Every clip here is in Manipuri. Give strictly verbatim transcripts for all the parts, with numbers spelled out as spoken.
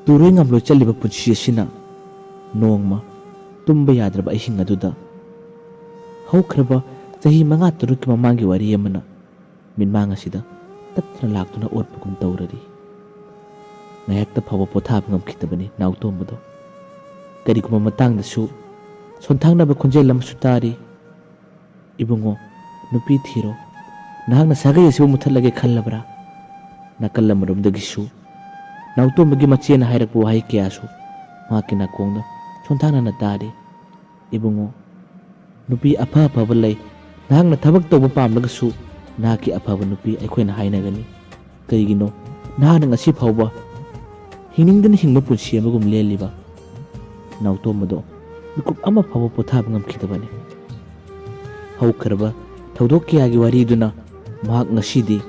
ꯇꯨꯔꯣꯏ ꯉꯝꯂꯣꯏ ꯆꯠꯂꯤꯕ ꯄꯨꯟꯁꯤ ꯑꯁꯤꯅ ꯅꯣꯡꯃ ꯇꯨꯝꯕ ꯌꯥꯗ꯭ꯔꯕ ꯑꯍꯤꯡ ꯑꯗꯨꯗ ꯍꯧꯈ꯭ꯔꯕ ꯆꯍꯤ ꯃꯉꯥ ꯇꯔꯨꯛꯀꯤ ꯃꯃꯥꯡꯒꯤ ꯋꯥꯔꯤ ꯑꯃꯅ ꯃꯤꯠꯃꯥꯡ ꯑꯁꯤꯗ ꯇꯠꯇꯅ ꯂꯥꯛꯇꯨꯅ ꯑꯣꯠꯄꯒꯨꯝ ꯇꯧꯔꯔꯤ꯫ ꯉꯥꯏꯍꯥꯛꯇ ꯐꯥꯎꯕ ꯄꯣꯊꯥꯕ ꯉꯝꯈꯤꯗꯕꯅꯤ ꯅꯥꯎꯇꯣꯝꯕꯗꯣ꯫ ꯀꯔꯤꯒꯨꯝꯕ ꯃꯇꯥꯡꯗꯁꯨ ꯁꯣꯟꯊꯥꯡꯅꯕ ꯈꯣꯟꯖꯦꯜ ꯑꯃꯁꯨ ꯇꯥꯔꯤ꯫ "ꯏꯕꯨꯡꯉꯣ, ꯅꯨꯄꯤ ꯊꯤꯔꯣ꯫ ꯅꯍꯥꯛꯅ ꯁꯥꯒꯩ ꯑꯁꯤꯕꯨ ꯃꯨꯠꯊꯠꯂꯒꯦ ꯈꯜꯂꯕ꯭ꯔꯥ?" ꯅꯥꯀꯜ ꯑꯃꯔꯣꯝꯗꯒꯤꯁꯨ ꯅꯥꯎꯇꯣꯝꯕꯒꯤ ꯃꯆꯦꯅ ꯍꯥꯏꯔꯛꯄ ꯋꯥꯍꯩ ꯀꯌꯥꯁꯨ ꯃꯍꯥꯛꯀꯤ ꯅꯥꯀꯣꯡꯗ ꯁꯣꯟꯊꯥꯡꯅꯅ ꯇꯥꯔꯤ꯫ "ꯏꯕꯨꯡꯉꯣ, ꯅꯨꯄꯤ ꯑꯐ ꯑꯐꯕ ꯂꯩ꯫ ꯅꯍꯥꯛꯅ ꯊꯕꯛ ꯇꯧꯕ ꯄꯥꯝꯂꯒꯁꯨ ꯅꯍꯥꯛꯀꯤ ꯑꯐꯕ ꯅꯨꯄꯤ ꯑꯩꯈꯣꯏꯅ ꯍꯥꯏꯅꯒꯅꯤ꯫ ꯀꯔꯤꯒꯤꯅꯣ ꯅꯍꯥꯛꯅ ꯉꯁꯤ ꯐꯥꯎꯕ ꯍꯤꯡꯅꯤꯡꯗꯅ ꯍꯤꯡꯕ ꯄꯨꯟꯁꯤ ꯑꯃꯒꯨꯝ ꯂꯦꯜꯂꯤꯕ?" ꯅꯥꯎꯇꯣꯝꯕꯗꯣ ꯃꯤꯀꯨꯞ ꯑꯃ ꯐꯥꯎꯕ ꯄꯣꯊꯥꯕ ꯉꯝꯈꯤꯗꯕꯅꯤ꯫ ꯍꯧꯈ꯭ꯔꯕ ꯊꯧꯗꯣꯛ ꯀꯌꯥꯒꯤ ꯋꯥꯔꯤꯗꯨꯅ ꯃꯍꯥꯛ ꯉꯁꯤꯗꯤ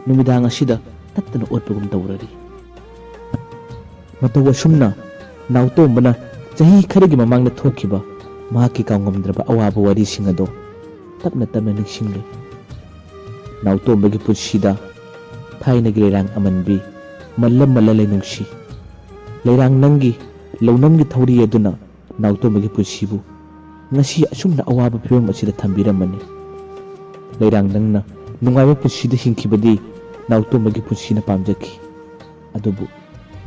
ꯅꯨꯃꯤꯗꯥꯡ ꯑꯁꯤꯗ ꯇꯠꯇꯅ ꯑꯣꯠꯄꯒꯨꯝ ꯇꯧꯔꯔꯤ꯫ ꯃꯇꯧ ꯑꯁꯨꯝꯅ ꯅꯥꯎꯇꯣꯝꯕꯅ ꯆꯍꯤ ꯈꯔꯒꯤ ꯃꯃꯥꯡꯗ ꯊꯣꯛꯈꯤꯕ ꯃꯍꯥꯛꯀꯤ ꯀꯥꯎꯉꯝꯗ꯭ꯔꯕ ꯑꯋꯥꯕ ꯋꯥꯔꯤꯁꯤꯡ ꯑꯗꯣ ꯇꯞꯅ ꯇꯞꯅ ꯅꯤꯡꯁꯤꯡꯂꯤ꯫ ꯅꯥꯎꯇꯣꯝꯕꯒꯤ ꯄꯨꯟꯁꯤꯗ ꯊꯥꯏꯅꯒꯤ ꯂꯩꯔꯥꯡ ꯑꯃꯟꯕꯤ ꯃꯜꯂ ꯃꯜꯂ ꯂꯩꯅꯨꯡꯁꯤ꯫ ꯂꯩꯔꯥꯡ ꯅꯪꯒꯤ ꯂꯧꯅꯝꯒꯤ ꯊꯧꯔꯤ ꯑꯗꯨꯅ ꯅꯥꯎꯇꯣꯝꯕꯒꯤ ꯄꯨꯟꯁꯤꯕꯨ ꯉꯁꯤ ꯑꯁꯨꯝꯅ ꯑꯋꯥꯕ ꯐꯤꯕꯝ ꯑꯁꯤꯗ ꯊꯝꯕꯤꯔꯝꯃꯅꯤ꯫ ꯂꯩꯔꯥꯡ ꯅꯪꯅ ꯅꯨꯡꯉꯥꯏꯕ ꯄꯨꯟꯁꯤꯗ ꯍꯤꯡꯈꯤꯕꯗꯤ ꯅꯥꯎꯇꯣꯝꯕꯒꯤ ꯄꯨꯟꯁꯤꯅ ꯄꯥꯝꯖꯈꯤ꯫ ꯑꯗꯨꯕꯨ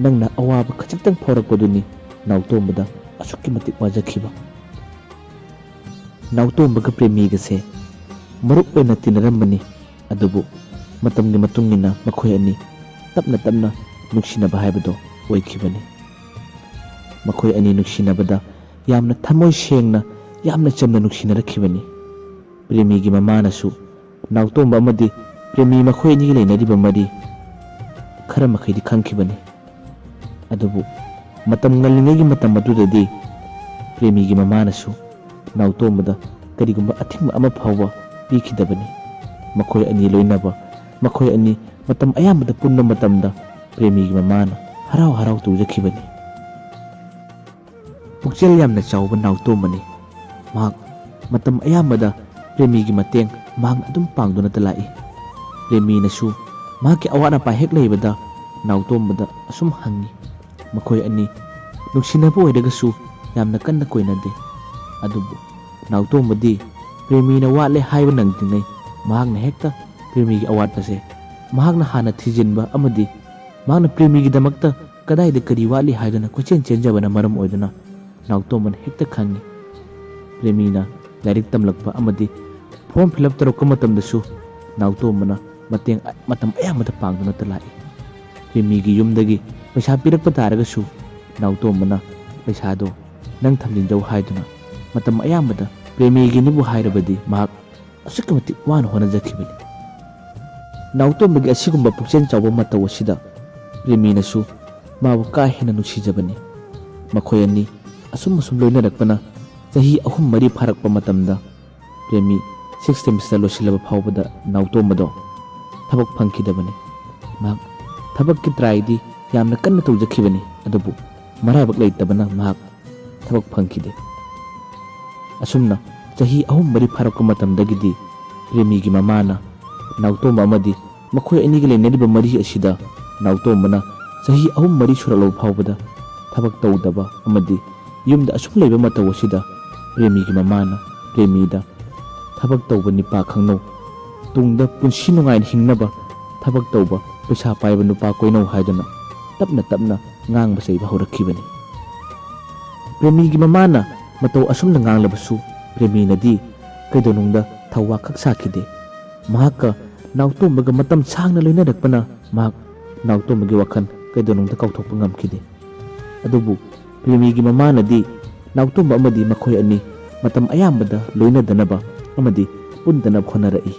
ꯅꯪꯅ ꯑꯋꯥꯕ ꯈꯖꯤꯛꯇꯪ ꯐꯥꯎꯔꯛꯄꯗꯨꯅꯤ ꯅꯥꯎꯇꯣꯝꯕꯗ ꯑꯁꯨꯛꯀꯤ ꯃꯇꯤꯛ ꯋꯥꯖꯈꯤꯕ꯫ ꯅꯥꯎꯇꯣꯝꯕꯒ ꯄ꯭ꯔꯦꯃꯤꯒꯁꯦ ꯃꯔꯨꯞ ꯑꯣꯏꯅ ꯇꯤꯟꯅꯔꯝꯕꯅꯤ꯫ ꯑꯗꯨꯕꯨ ꯃꯇꯝꯒꯤ ꯃꯇꯨꯡ ꯏꯟꯅ ꯃꯈꯣꯏ ꯑꯅꯤ ꯇꯞꯅ ꯇꯞꯅ ꯅꯨꯡꯁꯤꯅꯕ ꯍꯥꯏꯕꯗꯣ ꯑꯣꯏꯈꯤꯕꯅꯤ꯫ ꯃꯈꯣꯏ ꯑꯅꯤ ꯅꯨꯡꯁꯤꯅꯕꯗ ꯌꯥꯝꯅ ꯊꯃꯣꯏ ꯁꯦꯡꯅ, ꯌꯥꯝꯅ ꯆꯝꯅ ꯅꯨꯡꯁꯤꯅꯔꯛꯈꯤꯕꯅꯤ꯫ ꯄ꯭ꯔꯦꯃꯤꯒꯤ ꯃꯃꯥꯅꯁꯨ ꯅꯥꯎꯇꯣꯝꯕ ꯑꯃꯗꯤ ꯄ꯭ꯔꯦꯃꯤ ꯃꯈꯣꯏ ꯑꯅꯤꯒꯤ ꯂꯩꯅꯔꯤꯕ ꯃꯔꯤ ꯈꯔ ꯃꯈꯩꯗꯤ ꯈꯪꯈꯤꯕꯅꯤ꯫ ꯑꯗꯨꯕꯨ ꯃꯇꯝ ꯉꯜꯂꯤꯉꯩꯒꯤ ꯃꯇꯝ ꯑꯗꯨꯗꯗꯤ ꯄ꯭ꯔꯦꯃꯤꯒꯤ ꯃꯃꯥꯅꯁꯨ ꯅꯥꯎꯇꯣꯝꯕꯗ ꯀꯔꯤꯒꯨꯝꯕ ꯑꯊꯤꯡꯕ ꯑꯃ ꯐꯥꯎꯕ ꯄꯤꯈꯤꯗꯕꯅꯤ꯫ ꯃꯈꯣꯏ ꯑꯅꯤ ꯂꯣꯏꯅꯕ, ꯃꯈꯣꯏ ꯑꯅꯤ ꯃꯇꯝ ꯑꯌꯥꯝꯕꯗ ꯄꯨꯟꯕ ꯃꯇꯝꯗ ꯄ꯭ꯔꯦꯃꯤꯒꯤ ꯃꯃꯥꯅ ꯍꯔꯥꯎ ꯍꯔꯥꯎ ꯇꯧꯖꯈꯤꯕꯅꯤ꯫ ꯄꯨꯛꯆꯦꯜ ꯌꯥꯝꯅ ꯆꯥꯎꯕ ꯅꯥꯎꯇꯣꯝꯕꯅꯤ꯫ ꯃꯍꯥꯛ ꯃꯇꯝ ꯑꯌꯥꯝꯕꯗ ꯄ꯭ꯔꯦꯃꯤꯒꯤ ꯃꯇꯦꯡ ꯃꯍꯥꯛꯅ ꯑꯗꯨꯝ ꯄꯥꯡꯗꯨꯅꯇ ꯂꯥꯛꯏ꯫ ꯄ꯭ꯔꯦꯃꯤꯅꯁꯨ ꯃꯍꯥꯛꯀꯤ ꯑꯋꯥꯠ ꯑꯄꯥ ꯍꯦꯛ ꯂꯩꯕꯗ ꯅꯥꯎꯇꯣꯝꯕꯗ ꯑꯁꯨꯝ ꯍꯪꯉꯤ, ꯃꯈꯣꯏ ꯑꯅꯤ ꯅꯨꯡꯁꯤꯅꯕ ꯑꯣꯏꯔꯒꯁꯨ ꯌꯥꯝꯅ ꯀꯟꯅ ꯀꯣꯏꯅꯗꯦ꯫ ꯑꯗꯨꯕꯨ ꯅꯥꯎꯇꯣꯝꯕꯗꯤ ꯄ꯭ꯔꯦꯃꯤꯅ ꯋꯥꯠꯂꯦ ꯍꯥꯏꯕ ꯅꯪꯗ꯭ꯔꯤꯉꯩ ꯃꯍꯥꯛꯅ ꯍꯦꯛꯇ ꯄ꯭ꯔꯦꯃꯤꯒꯤ ꯑꯋꯥꯠꯄꯁꯦ ꯃꯍꯥꯛꯅ ꯍꯥꯟꯅ ꯊꯤꯖꯤꯟꯕ ꯑꯃꯗꯤ ꯃꯍꯥꯛꯅ ꯄ꯭ꯔꯦꯃꯤꯒꯤꯗꯃꯛꯇ ꯀꯗꯥꯏꯗ ꯀꯔꯤ ꯋꯥꯠꯂꯤ ꯍꯥꯏꯗꯨꯅ ꯀꯣꯏꯆꯦꯟ ꯆꯦꯟꯖꯕꯅ ꯃꯔꯝ ꯑꯣꯏꯗꯨꯅ ꯅꯥꯎꯇꯣꯝꯕꯅ ꯍꯦꯛꯇ ꯈꯪꯉꯤ꯫ ꯄ꯭ꯔꯦꯃꯤꯅ ꯂꯥꯏꯔꯤꯛ ꯇꯝꯂꯛꯄ ꯑꯃꯗꯤ form fill up ꯇꯧꯔꯛꯄ ꯃꯇꯝꯗꯁꯨ ꯅꯥꯎꯇꯣꯝꯕꯅ ꯃꯇꯦꯡ ꯃꯇꯝ ꯑꯌꯥꯝꯕꯗ ꯄꯥꯡꯗꯨꯅꯇ ꯂꯥꯛꯏ꯫ ꯄ꯭ꯔꯦꯃꯤꯒꯤ ꯌꯨꯝꯗꯒꯤ ꯄꯩꯁꯥ ꯄꯤꯔꯛꯄ ꯇꯥꯔꯒꯁꯨ ꯅꯥꯎꯇꯣꯝꯕꯅ ꯄꯩꯁꯥꯗꯣ ꯅꯪ ꯊꯝꯖꯤꯟꯖꯧ ꯍꯥꯏꯗꯨꯅ ꯃꯇꯝ ꯑꯌꯥꯝꯕꯗ ꯄ꯭ꯔꯦꯃꯤꯒꯤꯅꯤꯕꯨ ꯍꯥꯏꯔꯕꯗꯤ ꯃꯍꯥꯛ ꯑꯁꯨꯛꯀꯤ ꯃꯇꯤꯛ ꯋꯥꯅ ꯍꯣꯠꯅꯖꯈꯤꯕꯅꯤ꯫ ꯅꯥꯎꯇꯣꯝꯕꯒꯤ ꯑꯁꯤꯒꯨꯝꯕ ꯄꯨꯛꯆꯦꯜ ꯆꯥꯎꯕ ꯃꯇꯧ ꯑꯁꯤꯗ ꯄ꯭ꯔꯦꯃꯤꯅꯁꯨ ꯃꯥꯕꯨ ꯀꯥ ꯍꯦꯟꯅ ꯅꯨꯡꯁꯤꯖꯕꯅꯤ꯫ ꯃꯈꯣꯏ ꯑꯅꯤ ꯑꯁꯨꯝ ꯑꯁꯨꯝ ꯂꯣꯏꯅꯔꯛꯄꯅ ꯆꯍꯤ ꯑꯍꯨꯝ ꯃꯔꯤ ꯐꯥꯔꯛꯄ ꯃꯇꯝꯗ ꯄ꯭ꯔꯦꯃꯤ sixth semester ꯂꯣꯏꯁꯤꯜꯂꯕ ꯐꯥꯎꯕꯗ ꯅꯥꯎꯇꯣꯝꯕꯗꯣ ꯊꯕꯛ ꯐꯪꯈꯤꯗꯕꯅꯤ꯫ ꯃꯍꯥꯛ ꯊꯕꯛꯀꯤ try ꯗꯤ ꯌꯥꯝꯅ ꯀꯟꯅ ꯇꯧꯖꯈꯤꯕꯅꯤ, ꯑꯗꯨꯕꯨ ꯃꯔꯥꯏꯕꯛ ꯂꯩꯇꯕꯅ ꯃꯍꯥꯛ ꯊꯕꯛ ꯐꯪꯈꯤꯗꯦ꯫ ꯑꯁꯨꯝꯅ ꯆꯍꯤ ꯑꯍꯨꯝ ꯃꯔꯤ ꯐꯥꯔꯛꯄ ꯃꯇꯝꯗꯒꯤꯗꯤ ꯄ꯭ꯔꯦꯃꯤꯒꯤ ꯃꯃꯥꯅ ꯅꯥꯎꯇꯣꯝꯕ ꯑꯃꯗꯤ ꯃꯈꯣꯏ ꯑꯅꯤꯒꯤ ꯂꯩꯅꯔꯤꯕ ꯃꯔꯤ ꯑꯁꯤꯗ ꯅꯥꯎꯇꯣꯝꯕꯅ ꯆꯍꯤ ꯑꯍꯨꯝ ꯃꯔꯤ ꯁꯨꯔꯛꯂꯕ ꯐꯥꯎꯕꯗ ꯊꯕꯛ ꯇꯧꯗꯕ ꯑꯃꯗꯤ ꯌꯨꯝꯗ ꯑꯁꯨꯝ ꯂꯩꯕ ꯃꯇꯧ ꯑꯁꯤꯗ ꯄ꯭ꯔꯦꯃꯤꯒꯤ ꯃꯃꯥꯅ ꯄ꯭ꯔꯦꯃꯤꯗ "ꯊꯕꯛ ꯇꯧꯕ ꯅꯤꯄꯥ ꯈꯪꯅꯧ, ꯇꯨꯡꯗ ꯄꯨꯟꯁꯤ ꯅꯨꯡꯉꯥꯏꯅ ꯍꯤꯡꯅꯕ ꯊꯕꯛ ꯇꯧꯕ ꯄꯩꯁꯥ ꯄꯥꯏꯕ ꯅꯨꯄꯥ ꯀꯣꯏꯅꯧ" ꯍꯥꯏꯗꯨꯅ ꯇꯞꯅ ꯇꯞꯅ ꯉꯥꯡꯕ ꯆꯩꯕ ꯍꯧꯔꯛꯈꯤꯕꯅꯤ꯫ ꯄ꯭ꯔꯦꯃꯤꯒꯤ ꯃꯃꯥꯅ ꯃꯇꯧ ꯑꯁꯨꯝꯅ ꯉꯥꯡꯂꯕꯁꯨ ꯄ꯭ꯔꯦꯃꯤꯅꯗꯤ ꯀꯩꯗꯧꯅꯨꯡꯗ ꯊꯧꯋꯥ ꯈꯛ ꯁꯥꯈꯤꯗꯦ꯫ ꯃꯍꯥꯛꯀ ꯅꯥꯎꯇꯣꯝꯕꯒ ꯃꯇꯝ ꯁꯥꯡꯅ ꯂꯣꯏꯅꯔꯛꯄꯅ ꯃꯍꯥꯛ ꯅꯥꯎꯇꯣꯝꯕꯒꯤ ꯋꯥꯈꯜ ꯀꯩꯗꯧꯅꯨꯡꯗ ꯀꯥꯎꯊꯣꯛꯄ ꯉꯝꯈꯤꯗꯦ꯫ ꯑꯗꯨꯕꯨ ꯄ꯭ꯔꯦꯃꯤꯒꯤ ꯃꯃꯥꯅꯗꯤ ꯅꯥꯎꯇꯣꯝꯕ ꯑꯃꯗꯤ ꯃꯈꯣꯏ ꯑꯅꯤ ꯃꯇꯝ ꯑꯌꯥꯝꯕꯗ ꯂꯣꯏꯅꯗꯅꯕ ꯑꯃꯗꯤ ꯄꯨꯟꯗꯅꯕ ꯍꯣꯠꯅꯔꯛꯏ꯫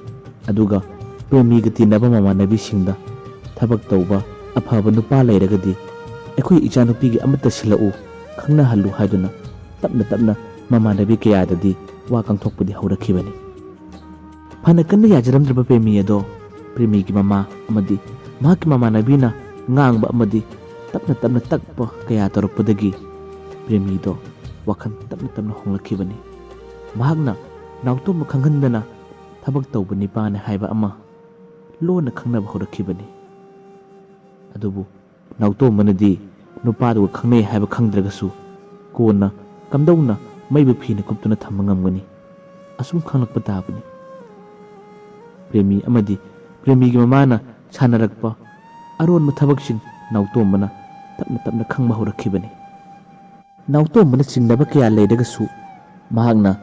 ꯑꯗꯨꯒ ꯄ꯭ꯔꯦꯃꯤꯒ ꯇꯤꯟꯅꯕ ꯃꯃꯥꯟꯅꯕꯤꯁꯤꯡꯗ "ꯊꯕꯛ ꯇꯧꯕ ꯑꯐꯕ ꯅꯨꯄꯥ ꯂꯩꯔꯒꯗꯤ ꯑꯩꯈꯣꯏ ꯏꯆꯥꯅꯨꯄꯤꯒꯤ ꯑꯃꯠꯇ ꯁꯤꯜꯂꯛꯎ, ꯈꯪꯅꯍꯜꯂꯨ" ꯍꯥꯏꯗꯨꯅ ꯇꯞꯅ ꯇꯞꯅ ꯃꯃꯥꯟꯅꯕꯤ ꯀꯌꯥꯗꯗꯤ ꯋꯥ ꯀꯪꯊꯣꯛꯄꯗꯤ ꯍꯧꯔꯛꯈꯤꯕꯅꯤ꯫ ꯐꯅ ꯀꯟꯅ ꯌꯥꯖꯔꯝꯗ꯭ꯔꯕ ꯄ꯭ꯔꯦꯃꯤ ꯑꯗꯣ ꯄ꯭ꯔꯦꯃꯤꯒꯤ ꯃꯃꯥ ꯑꯃꯗꯤ ꯃꯍꯥꯛꯀꯤ ꯃꯃꯥꯟꯅꯕꯤꯅ ꯉꯥꯡꯕ ꯑꯃꯗꯤ ꯇꯞꯅ ꯇꯞꯅ ꯇꯛꯄ ꯀꯌꯥ ꯇꯧꯔꯛꯄꯗꯒꯤ ꯄ꯭ꯔꯦꯃꯤꯗꯣ ꯋꯥꯈꯜ ꯇꯞꯅ ꯇꯞꯅ ꯍꯣꯡꯂꯛꯈꯤꯕꯅꯤ꯫ ꯃꯍꯥꯛꯅ ꯅꯥꯎꯇꯣꯝꯕ ꯈꯪꯍꯟꯗꯅ ꯊꯕꯛ ꯇꯧꯕ ꯅꯤꯄꯥꯅꯤ ꯍꯥꯏꯕ ꯑꯃ ꯂꯣꯟꯅ ꯈꯪꯅꯕ ꯍꯧꯔꯛꯈꯤꯕꯅꯤ꯫ ꯑꯗꯨꯕꯨ ꯅꯥꯎꯇꯣꯝꯕꯅꯗꯤ ꯅꯨꯄꯥꯗꯨꯒ ꯈꯪꯅꯩ ꯍꯥꯏꯕ ꯈꯪꯗ꯭ꯔꯒꯁꯨ ꯀꯣꯟꯅ ꯀꯝꯗꯧꯅ ꯃꯩꯕꯨ ꯐꯤꯅ ꯀꯨꯞꯇꯨꯅ ꯊꯝꯕ ꯉꯝꯒꯅꯤ? ꯑꯁꯨꯝ ꯈꯪꯂꯛꯄ ꯇꯥꯕꯅꯤ꯫ ꯄ꯭ꯔꯦꯃꯤ ꯑꯃꯗꯤ ꯄ꯭ꯔꯦꯃꯤꯒꯤ ꯃꯃꯥꯅ ꯁꯥꯟꯅꯔꯛꯄ ꯑꯔꯣꯟꯕ ꯊꯕꯛꯁꯤꯡ ꯅꯥꯎꯇꯣꯝꯕꯅ ꯇꯞꯅ ꯇꯞꯅ ꯈꯪꯕ ꯍꯧꯔꯛꯈꯤꯕꯅꯤ꯫ ꯅꯥꯎꯇꯣꯝꯕꯅ ꯆꯤꯡꯅꯕ ꯀꯌꯥ ꯂꯩꯔꯒꯁꯨ ꯃꯍꯥꯛꯅ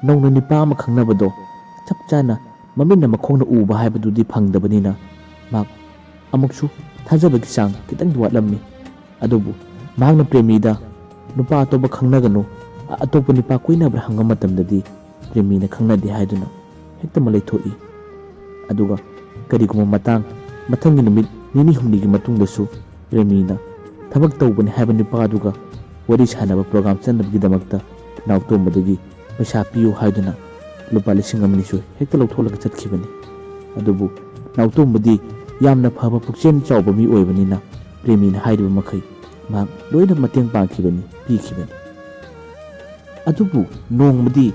ꯅꯧꯅ ꯅꯨꯄꯥ ꯑꯃ ꯈꯪꯅꯕꯗꯣ ꯆꯞ ꯆꯥꯅ ꯃꯃꯤꯠꯅ ꯃꯈꯣꯡꯅ ꯎꯕ ꯍꯥꯏꯕꯗꯨꯗꯤ ꯐꯪꯗꯕꯅꯤꯅ ꯃꯍꯥꯛ ꯑꯃꯨꯛꯁꯨ ꯊꯥꯖꯕꯒꯤ ꯆꯥꯡ ꯈꯤꯇꯪꯗꯤ ꯋꯥꯠꯂꯝꯃꯤ꯫ ꯑꯗꯨꯕꯨ ꯃꯍꯥꯛꯅ ꯄ꯭ꯔꯦꯃꯤꯗ "ꯅꯨꯄꯥ ꯑꯇꯣꯞꯄ ꯈꯪꯅꯒꯅꯨ, ꯑ-, ꯑꯇꯣꯞꯄ ꯅꯨꯄꯥ ꯀꯣꯏꯅꯕ꯭ꯔꯥ?" ꯍꯪꯕ ꯃꯇꯝꯗꯗꯤ ꯄ꯭ꯔꯦꯃꯤꯅ "ꯈꯪꯅꯗꯦ" ꯍꯥꯏꯗꯨꯅ ꯍꯦꯛꯇꯃꯛ ꯂꯩꯊꯣꯛꯏ꯫ ꯑꯗꯨꯒ ꯀꯔꯤꯒꯨꯝꯕ ꯃꯇꯥꯡ ꯃꯊꯪꯒꯤ ꯅꯨꯃꯤꯠ ꯅꯤꯅꯤ ꯍꯨꯝꯅꯤꯒꯤ ꯃꯇꯨꯡꯗꯁꯨ ꯄ꯭ꯔꯦꯃꯤꯅ ꯊꯕꯛ ꯇꯧꯕꯅꯤ ꯍꯥꯏꯕ ꯅꯨꯄꯥꯗꯨꯒ ꯋꯥꯔꯤ ꯁꯥꯟꯅꯕ ꯄ꯭ꯔꯣꯒ꯭ꯔꯥꯝ ꯆꯠꯅꯕꯒꯤꯗꯃꯛꯇ ꯅꯥꯎꯇꯣꯝꯕꯗꯒꯤ ꯄꯩꯁꯥ ꯄꯤꯌꯨ ꯍꯥꯏꯗꯨꯅ ꯂꯨꯄꯥ ꯂꯤꯁꯤꯡ ꯑꯃꯅꯤꯁꯨ ꯍꯦꯛꯇ ꯂꯧꯊꯣꯛꯂꯒ ꯆꯠꯈꯤꯕꯅꯤ꯫ ꯑꯗꯨꯕꯨ ꯅꯥꯎꯇꯣꯝꯕꯗꯤ ꯌꯥꯝꯅ ꯐꯕ ꯄꯨꯛꯆꯦꯜ ꯆꯥꯎꯕ ꯃꯤ ꯑꯣꯏꯕꯅꯤꯅ ꯄ꯭ꯔꯦꯃꯤꯅ ꯍꯥꯏꯔꯤꯕ ꯃꯈꯩ ꯃꯍꯥꯛ ꯂꯣꯏꯅ ꯃꯇꯦꯡ ꯄꯥꯡꯈꯤꯕꯅꯤ, ꯄꯤꯈꯤꯕꯅꯤ꯫ ꯑꯗꯨꯕꯨ ꯅꯣꯡꯃꯗꯤ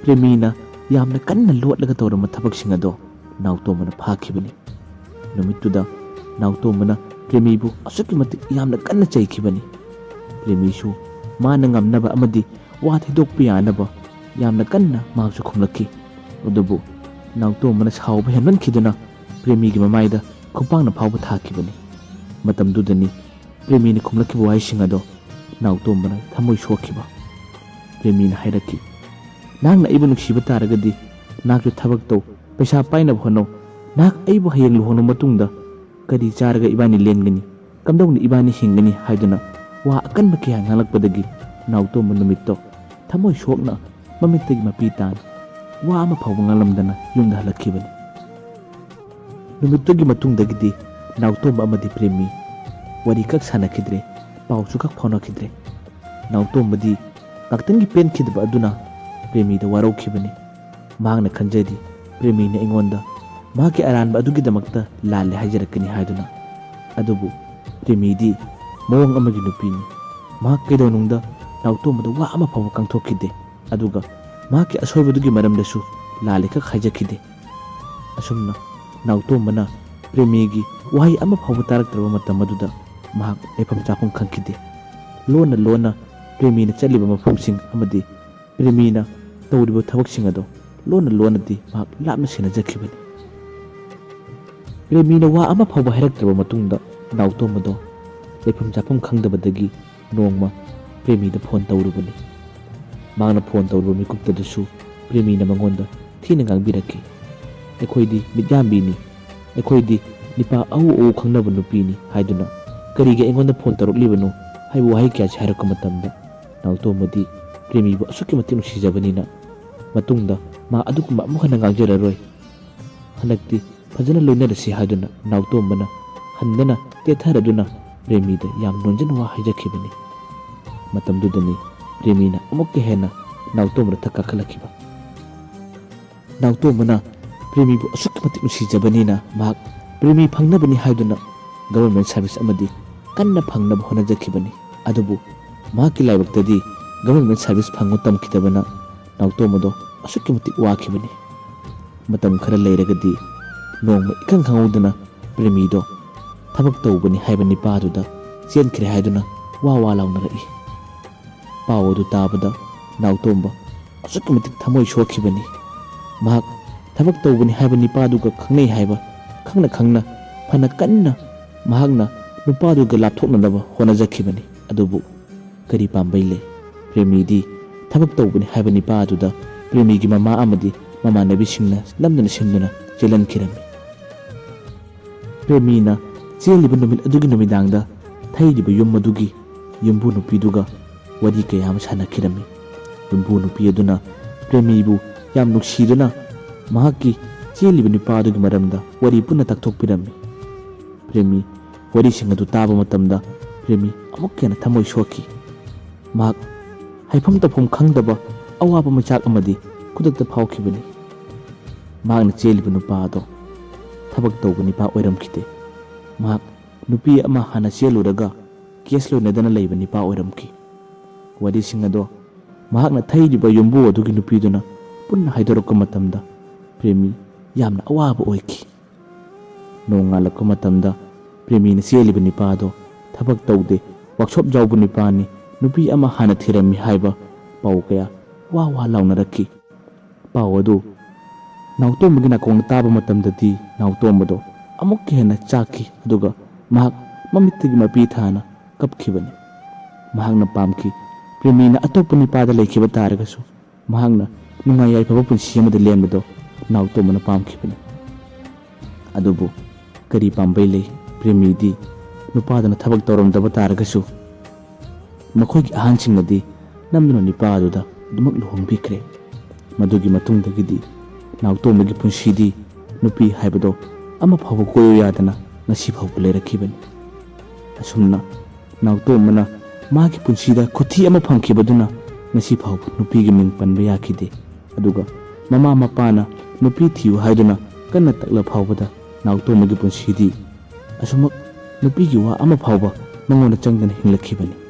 ꯄ꯭ꯔꯦꯃꯤꯅ ꯌꯥꯝꯅ ꯀꯟꯅ ꯂꯣꯠꯂꯒ ꯇꯧꯔꯝꯕ ꯊꯕꯛꯁꯤꯡ ꯑꯗꯣ ꯅꯥꯎꯇꯣꯝꯕꯅ ꯐꯥꯈꯤꯕꯅꯤ꯫ ꯅꯨꯃꯤꯠꯇꯨꯗ ꯅꯥꯎꯇꯣꯝꯕꯅ ꯄ꯭ꯔꯦꯃꯤꯕꯨ ꯑꯁꯨꯛꯀꯤ ꯃꯇꯤꯛ ꯌꯥꯝꯅ ꯀꯟꯅ ꯆꯩꯈꯤꯕꯅꯤ꯫ ꯄ꯭ꯔꯦꯃꯤꯁꯨ ꯃꯥꯅ ꯉꯝꯅꯕ ꯑꯃꯗꯤ ꯋꯥ ꯊꯩꯗꯣꯛꯄ ꯌꯥꯅꯕ ꯌꯥꯝꯅ ꯀꯟꯅ ꯃꯍꯥꯛꯁꯨ ꯈꯨꯝꯂꯛꯈꯤ꯫ ꯑꯗꯨꯕꯨ ꯅꯥꯎꯇꯣꯝꯕꯅ ꯁꯥꯎꯕ ꯍꯦꯟꯃꯟꯈꯤꯗꯨꯅ ꯄ꯭ꯔꯦꯃꯤꯒꯤ ꯃꯃꯥꯏꯗ ꯈꯨꯄꯥꯛꯅ ꯐꯥꯎꯕ ꯊꯥꯈꯤꯕꯅꯤ꯫ ꯃꯇꯝꯗꯨꯗꯅꯤ ꯄ꯭ꯔꯦꯃꯤꯅ ꯈꯨꯝꯂꯛꯈꯤꯕ ꯋꯥꯍꯩꯁꯤꯡ ꯑꯗꯣ ꯅꯥꯎꯇꯣꯝꯕꯅ ꯊꯃꯣꯏ ꯁꯣꯛꯈꯤꯕ꯫ ꯄ꯭ꯔꯦꯃꯤꯅ ꯍꯥꯏꯔꯛꯈꯤ, "ꯅꯍꯥꯛꯅ ꯑꯩꯕꯨ ꯅꯨꯡꯁꯤꯕ ꯇꯥꯔꯒꯗꯤ ꯅꯍꯥꯛꯁꯨ ꯊꯕꯛ ꯇꯧ, ꯄꯩꯁꯥ ꯄꯥꯏꯅꯕ ꯍꯣꯠꯅꯧ꯫ ꯅꯍꯥꯛ ꯑꯩꯕꯨ ꯍꯌꯦꯡ ꯂꯨꯍꯣꯡꯂꯕ ꯃꯇꯨꯡꯗ ꯀꯔꯤ ꯆꯥꯔꯒ ꯏꯕꯥꯅꯤ ꯂꯦꯟꯒꯅꯤ? ꯀꯝꯗꯧꯅ ꯏꯕꯥꯅꯤ ꯍꯤꯡꯒꯅꯤ?" ꯍꯥꯏꯗꯨꯅ ꯋꯥ ꯑꯀꯟꯕ ꯀꯌꯥ ꯉꯥꯡꯂꯛꯄꯗꯒꯤ ꯅꯥꯎꯇꯣꯝꯕ ꯅꯨꯃꯤꯠꯇꯣ ꯊꯃꯣꯏ ꯁꯣꯛꯅ ꯃꯃꯤꯠꯇꯒꯤ ꯃꯄꯤ ꯇꯥꯅ ꯋꯥ ꯑꯃ ꯐꯥꯎꯕ ꯉꯥꯡꯂꯝꯗꯅ ꯌꯨꯝꯗ ꯍꯜꯂꯛꯈꯤꯕꯅꯤ꯫ ꯅꯨꯃꯤꯠꯇꯨꯒꯤ ꯃꯇꯨꯡꯗꯒꯤꯗꯤ ꯅꯥꯎꯇꯣꯝꯕ ꯑꯃꯗꯤ ꯄ꯭ꯔꯦꯃꯤ ꯋꯥꯔꯤ ꯈꯛ ꯁꯥꯟꯅꯈꯤꯗ꯭ꯔꯦ, ꯄꯥꯎꯁꯨ ꯈꯛ ꯐꯥꯎꯅꯈꯤꯗ꯭ꯔꯦ꯫ ꯅꯥꯎꯇꯣꯝꯕꯗꯤ ꯉꯥꯛꯇꯪꯒꯤ ꯄꯦꯟꯈꯤꯗꯕ ꯑꯗꯨꯅ ꯄ꯭ꯔꯦꯃꯤꯗ ꯋꯥꯔꯧꯈꯤꯕꯅꯤ꯫ ꯃꯍꯥꯛꯅ ꯈꯟꯖꯔꯤ, ꯄ꯭ꯔꯦꯃꯤꯅ ꯑꯩꯉꯣꯟꯗ ꯃꯍꯥꯛꯀꯤ ꯑꯔꯥꯟꯕ ꯑꯗꯨꯒꯤꯗꯃꯛꯇ ꯂꯥꯜꯂꯦ ꯍꯥꯏꯖꯔꯛꯀꯅꯤ ꯍꯥꯏꯗꯨꯅ꯫ ꯑꯗꯨꯕꯨ ꯄ꯭ꯔꯦꯃꯤꯗꯤ ꯃꯑꯣꯡ ꯑꯃꯒꯤ ꯅꯨꯄꯤꯅꯤ꯫ ꯃꯍꯥꯛ ꯀꯩꯗꯧꯅꯨꯡꯗ ꯅꯥꯎꯇꯣꯝꯕꯗ ꯋꯥ ꯑꯃ ꯐꯥꯎꯕ ꯀꯥꯡꯊꯣꯛꯈꯤꯗꯦ꯫ ꯑꯗꯨꯒ ꯃꯍꯥꯛꯀꯤ ꯑꯁꯣꯏꯕꯗꯨꯒꯤ ꯃꯔꯝꯗꯁꯨ ꯂꯥꯜꯂꯦ ꯈꯛ ꯍꯥꯏꯖꯈꯤꯗꯦ꯫ ꯑꯁꯨꯝꯅ ꯅꯥꯎꯇꯣꯝꯕꯅ ꯄ꯭ꯔꯦꯃꯤꯒꯤ ꯋꯥꯍꯩ ꯑꯃ ꯐꯥꯎꯕ ꯇꯥꯔꯛꯇ꯭ꯔꯕ ꯃꯇꯝ ꯑꯗꯨꯗ ꯃꯍꯥꯛ ꯂꯩꯐꯝ ꯆꯥꯐꯝ ꯈꯪꯈꯤꯗꯦ꯫ ꯂꯣꯟꯅ ꯂꯣꯟꯅ ꯄ꯭ꯔꯦꯃꯤꯅ ꯆꯠꯂꯤꯕ ꯃꯐꯝꯁꯤꯡ ꯑꯃꯗꯤ ꯄ꯭ꯔꯦꯃꯤꯅ ꯇꯧꯔꯤꯕ ꯊꯕꯛꯁꯤꯡ ꯑꯗꯣ ꯂꯣꯟꯅ ꯂꯣꯟꯅꯗꯤ ꯃꯍꯥꯛ ꯂꯥꯞꯅ ꯁꯦꯟꯅꯖꯈꯤꯕꯅꯤ꯫ ꯄ꯭ꯔꯦꯃꯤꯅ ꯋꯥ ꯑꯃ ꯐꯥꯎꯕ ꯍꯥꯏꯔꯛꯇ꯭ꯔꯕ ꯃꯇꯨꯡꯗ ꯅꯥꯎꯇꯣꯝꯕꯗꯣ ꯂꯩꯐꯝ ꯆꯥꯐꯝ ꯈꯪꯗꯕꯗꯒꯤ ꯅꯣꯡꯃ ꯄ꯭ꯔꯦꯃꯤꯗ ꯐꯣꯟ ꯇꯧꯔꯨꯕꯅꯤ꯫ ꯃꯍꯥꯛꯅ ꯐꯣꯟ ꯇꯧꯔꯨꯕ ꯃꯤꯀꯨꯞꯇꯗꯁꯨ ꯄ꯭ꯔꯦꯃꯤꯅ ꯃꯉꯣꯟꯗ ꯊꯤꯅ ꯉꯥꯡꯕꯤꯔꯛꯈꯤ꯫ "ꯑꯩꯈꯣꯏꯗꯤ ꯃꯤꯠꯌꯥꯝꯕꯤꯅꯤ, ꯑꯩꯈꯣꯏꯗꯤ ꯅꯤꯄꯥ ꯑꯎ ꯑꯎ ꯈꯪꯅꯕ ꯅꯨꯄꯤꯅꯤ" ꯍꯥꯏꯗꯨꯅ ꯀꯔꯤꯒꯤ ꯑꯩꯉꯣꯟꯗ ꯐꯣꯟ ꯇꯧꯔꯛꯂꯤꯕꯅꯣ ꯍꯥꯏꯕ ꯋꯥꯍꯩ ꯀꯌꯥꯁꯤ ꯍꯥꯏꯔꯛꯄ ꯃꯇꯝꯗ ꯅꯥꯎꯇꯣꯝꯕꯗꯤ ꯄ꯭ꯔꯦꯃꯤꯕꯨ ꯑꯁꯨꯛꯀꯤ ꯃꯇꯤꯛ ꯅꯨꯡꯁꯤꯖꯕꯅꯤꯅ ꯃꯇꯨꯡꯗ ꯃꯥ ꯑꯗꯨꯒꯨꯝꯕ ꯑꯃꯨꯛ ꯍꯟꯅ ꯉꯥꯡꯖꯔꯔꯣꯏ꯫ ꯍꯟꯗꯛꯇꯤ ꯐꯖꯅ ꯂꯣꯏꯅꯔꯁꯤ ꯍꯥꯏꯗꯨꯅ ꯅꯥꯎꯇꯣꯝꯕꯅ ꯍꯟꯗꯅ ꯇꯦꯊꯔꯗꯨꯅ ꯄ꯭ꯔꯦꯃꯤꯗ ꯌꯥꯝ ꯅꯣꯟꯖꯅ ꯋꯥ ꯍꯥꯏꯖꯈꯤꯕꯅꯤ꯫ ꯃꯇꯝꯗꯨꯗꯅꯤ ꯄ꯭ꯔꯦꯃꯤꯅ ꯑꯃꯨꯛꯀ ꯍꯦꯟꯅ ꯅꯥꯎꯇꯣꯝꯕꯗ ꯊꯛ ꯀꯥꯈꯠꯂꯛꯈꯤꯕ꯫ ꯅꯥꯎꯇꯣꯝꯕꯅ ꯄ꯭ꯔꯦꯃꯤꯕꯨ ꯑꯁꯨꯛꯀꯤ ꯃꯇꯤꯛ ꯅꯨꯡꯁꯤꯖꯕꯅꯤꯅ ꯃꯍꯥꯛ ꯄ꯭ꯔꯦꯃꯤ ꯐꯪꯅꯕꯅꯤ ꯍꯥꯏꯗꯨꯅ ꯒꯚꯔꯟꯃꯦꯟ ꯁꯥꯔꯚꯤꯁ ꯑꯃꯗꯤ ꯀꯟꯅ ꯐꯪꯅꯕ ꯍꯣꯠꯅꯖꯈꯤꯕꯅꯤ꯫ ꯑꯗꯨꯕꯨ ꯃꯍꯥꯛꯀꯤ ꯂꯥꯏꯕꯛꯇꯗꯤ ꯒꯚꯔꯟꯃꯦꯟ ꯁꯥꯔꯚꯤꯁ ꯐꯪꯕ ꯇꯝꯈꯤꯗꯕꯅ ꯅꯥꯎꯇꯣꯝꯕꯗꯣ ꯑꯁꯨꯛꯀꯤ ꯃꯇꯤꯛ ꯋꯥꯈꯤꯕꯅꯤ꯫ ꯃꯇꯝ ꯈꯔ ꯂꯩꯔꯒꯗꯤ ꯅꯣꯡꯃ ꯏꯈꯪ ꯈꯪꯍꯧꯗꯅ ꯄ꯭ꯔꯦꯃꯤꯗꯣ ꯊꯕꯛ ꯇꯧꯕꯅꯤ ꯍꯥꯏꯕ ꯅꯤꯄꯥꯗꯨꯗ ꯆꯦꯟꯈ꯭ꯔꯦ ꯍꯥꯏꯗꯨꯅ ꯋꯥ ꯋꯥ ꯂꯥꯎꯅꯔꯛꯏ꯫ ꯄꯥꯎ ꯑꯗꯨ ꯇꯥꯕꯗ ꯅꯥꯎꯇꯣꯝꯕ ꯑꯁꯨꯛꯀꯤ ꯃꯇꯤꯛ ꯊꯃꯣꯏ ꯁꯣꯛꯈꯤꯕꯅꯤ꯫ ꯃꯍꯥꯛ ꯊꯕꯛ ꯇꯧꯕꯅꯤ ꯍꯥꯏꯕ ꯅꯤꯄꯥꯗꯨꯒ ꯈꯪꯅꯩ ꯍꯥꯏꯕ ꯈꯪꯅ ꯈꯪꯅ ꯐꯅ ꯀꯟꯅ ꯃꯍꯥꯛꯅ ꯅꯨꯄꯥꯗꯨꯒ ꯂꯥꯞꯊꯣꯛꯅꯅꯕ ꯍꯣꯠꯅꯖꯈꯤꯕꯅꯤ꯫ ꯑꯗꯨꯕꯨ ꯀꯔꯤ ꯄꯥꯝꯕꯩ ꯂꯩ? ꯄ꯭ꯔꯦꯃꯤꯗꯤ ꯊꯕꯛ ꯇꯧꯕꯅꯤ ꯍꯥꯏꯕ ꯅꯤꯄꯥ ꯑꯗꯨꯗ ꯄ꯭ꯔꯦꯃꯤꯒꯤ ꯃꯃꯥ ꯑꯃꯗꯤ ꯃꯃꯥꯟꯅꯕꯤꯁꯤꯡꯅ ꯅꯝꯗꯅ ꯁꯤꯟꯗꯨꯅ ꯆꯦꯜꯍꯟꯈꯤꯔꯝꯃꯤ꯫ ꯄ꯭ꯔꯦꯃꯤꯅ ꯆꯦꯜꯂꯤꯕ ꯅꯨꯃꯤꯠ ꯑꯗꯨꯒꯤ ꯅꯨꯃꯤꯗꯥꯡꯗ ꯊꯩꯔꯤꯕ ꯌꯨꯝ ꯑꯗꯨꯒꯤ ꯌꯨꯝꯕꯨ ꯅꯨꯄꯤꯗꯨꯒ ꯋꯥꯔꯤ ꯀꯌꯥ ꯑꯃ ꯁꯥꯟꯅꯈꯤꯔꯝꯃꯤ꯫ ꯌꯨꯝꯕꯨ ꯅꯨꯄꯤ ꯑꯗꯨꯅ ꯄ꯭ꯔꯦꯃꯤꯕꯨ ꯌꯥꯝ ꯅꯨꯡꯁꯤꯗꯨꯅ ꯃꯍꯥꯛꯀꯤ ꯆꯦꯜꯂꯤꯕ ꯅꯨꯄꯥ ꯑꯗꯨꯒꯤ ꯃꯔꯝꯗ ꯋꯥꯔꯤ ꯄꯨꯟꯅ ꯇꯥꯛꯊꯣꯛꯄꯤꯔꯝꯃꯤ꯫ ꯄ꯭ꯔꯦꯃꯤ ꯋꯥꯔꯤꯁꯤꯡ ꯑꯗꯨ ꯇꯥꯕ ꯃꯇꯝꯗ ꯄ꯭ꯔꯦꯃꯤ ꯑꯃꯨꯛꯀ ꯍꯦꯟꯅ ꯊꯃꯣꯏ ꯁꯣꯛꯈꯤ꯫ ꯃꯍꯥꯛ ꯍꯥꯏꯐꯝ ꯇꯧꯐꯝ ꯈꯪꯗꯕ ꯑꯋꯥꯕ ꯃꯩꯆꯥꯛ ꯑꯃꯗꯤ ꯈꯨꯗꯛꯇ ꯐꯥꯎꯈꯤꯕꯅꯤ꯫ ꯃꯍꯥꯛꯅ ꯆꯦꯜꯂꯤꯕ ꯅꯨꯄꯥ ꯑꯗꯣ ꯊꯕꯛ ꯇꯧꯕ ꯅꯤꯄꯥ ꯑꯣꯏꯔꯝꯈꯤꯗꯦ꯫ ꯃꯍꯥꯛ ꯅꯨꯄꯤ ꯑꯃ ꯍꯥꯟꯅ ꯆꯦꯜꯂꯨꯔꯒ ꯀꯦꯁ ꯂꯣꯏꯅꯗꯅ ꯂꯩꯕ ꯅꯤꯄꯥ ꯑꯣꯏꯔꯝꯈꯤ꯫ ꯋꯥꯔꯤꯁꯤꯡ ꯑꯗꯣ ꯃꯍꯥꯛꯅ ꯊꯩꯔꯤꯕ ꯌꯨꯝꯕꯨ ꯑꯗꯨꯒꯤ ꯅꯨꯄꯤꯗꯨꯅ ꯄꯨꯟꯅ ꯍꯥꯏꯗꯣꯔꯛꯄ ꯃꯇꯝꯗ ꯄ꯭ꯔꯦꯃꯤ ꯌꯥꯝꯅ ꯑꯋꯥꯕ ꯑꯣꯏꯈꯤ꯫ ꯅꯣꯡꯉꯥꯜꯂꯛꯄ ꯃꯇꯝꯗ ꯄ꯭ꯔꯦꯃꯤꯅ ꯆꯦꯜꯂꯤꯕ ꯅꯤꯄꯥ ꯑꯗꯣ ꯊꯕꯛ ꯇꯧꯗꯦ, ꯋꯥꯛꯁꯣꯞ ꯌꯥꯎꯕ ꯅꯨꯄꯥꯅꯤ, ꯅꯨꯄꯤ ꯑꯃ ꯍꯥꯟꯅ ꯊꯤꯔꯝꯃꯤ" ꯍꯥꯏꯕ ꯄꯥꯎ ꯀꯌꯥ ꯋꯥ ꯋꯥ ꯂꯥꯎꯅꯔꯛꯈꯤ꯫ ꯄꯥꯎ ꯑꯗꯨ ꯅꯥꯎꯇꯣꯝꯕꯒꯤ ꯅꯥꯀꯣꯡꯗ ꯇꯥꯕ ꯃꯇꯝꯗꯗꯤ ꯅꯥꯎꯇꯣꯝꯕꯗꯣ ꯑꯃꯨꯛꯀ ꯍꯦꯟꯅ ꯆꯥꯛꯈꯤ, ꯑꯗꯨꯒ ꯃꯍꯥꯛ ꯃꯃꯤꯠꯇꯒꯤ ꯃꯄꯤ ꯊꯥꯅ ꯀꯞꯈꯤꯕꯅꯤ꯫ ꯃꯍꯥꯛꯅ ꯄꯥꯝꯈꯤ, ꯄ꯭ꯔꯦꯃꯤꯅ ꯑꯇꯣꯞꯄ ꯅꯨꯄꯥꯗ ꯂꯩꯈꯤꯕ ꯇꯥꯔꯒꯁꯨ, ꯃꯍꯥꯛꯅ ꯅꯨꯡꯉꯥꯏ ꯌꯥꯏꯐꯕ ꯄꯨꯟꯁꯤ ꯑꯃꯗ ꯂꯦꯟꯕꯗꯣ ꯅꯥꯎꯇꯣꯝꯕꯅ ꯄꯥꯝꯈꯤꯕꯅꯤ꯫ ꯑꯗꯨꯕꯨ ꯀꯔꯤ ꯄꯥꯝꯕꯩ ꯂꯩ? ꯄ꯭ꯔꯦꯃꯤꯗꯤ ꯅꯨꯄꯥꯗꯨꯅ ꯊꯕꯛ ꯇꯧꯔꯝꯗꯕ ꯇꯥꯔꯒꯁꯨ, ꯃꯈꯣꯏꯒꯤ ꯑꯍꯟꯁꯤꯡꯅꯗꯤ ꯅꯝꯗꯨꯅ ꯅꯨꯄꯥ ꯑꯗꯨꯗ ꯑꯗꯨꯃꯛ ꯂꯨꯍꯣꯡꯕꯤꯈ꯭ꯔꯦ꯫ ꯃꯗꯨꯒꯤ ꯃꯇꯨꯡꯗꯒꯤꯗꯤ ꯅꯥꯎꯇꯣꯝꯕꯒꯤ ꯄꯨꯟꯁꯤꯗꯤ ꯅꯨꯄꯤ ꯍꯥꯏꯕꯗꯣ ꯑꯃ ꯐꯥꯎꯕ ꯀꯣꯏꯌꯨ ꯌꯥꯗꯅ ꯉꯁꯤ ꯐꯥꯎꯕ ꯂꯩꯔꯛꯈꯤꯕꯅꯤ꯫ ꯑꯁꯨꯝꯅ ꯅꯥꯎꯇꯣꯝꯕꯅ ꯃꯥꯒꯤ ꯄꯨꯟꯁꯤꯗ ꯈꯨꯊꯤ ꯑꯃ ꯐꯪꯈꯤꯕꯗꯨꯅ ꯉꯁꯤ ꯐꯥꯎꯕ ꯅꯨꯄꯤꯒꯤ ꯃꯤꯡ ꯄꯟꯕ ꯌꯥꯈꯤꯗꯦ꯫ ꯑꯗꯨꯒ ꯃꯃꯥ ꯃꯄꯥꯅ ꯅꯨꯄꯤ ꯊꯤꯌꯨ ꯍꯥꯏꯗꯨꯅ ꯀꯟꯅ ꯇꯛꯂ ꯐꯥꯎꯕꯗ ꯅꯥꯎꯇꯣꯝꯕꯒꯤ ꯄꯨꯟꯁꯤꯗꯤ ꯑꯁꯨꯃꯛ ꯅꯨꯄꯤꯒꯤ ꯋꯥ ꯑꯃ ꯐꯥꯎꯕ ꯃꯉꯣꯟꯗ ꯆꯪꯗꯅ ꯍꯤꯡꯂꯛꯈꯤꯕꯅꯤ꯫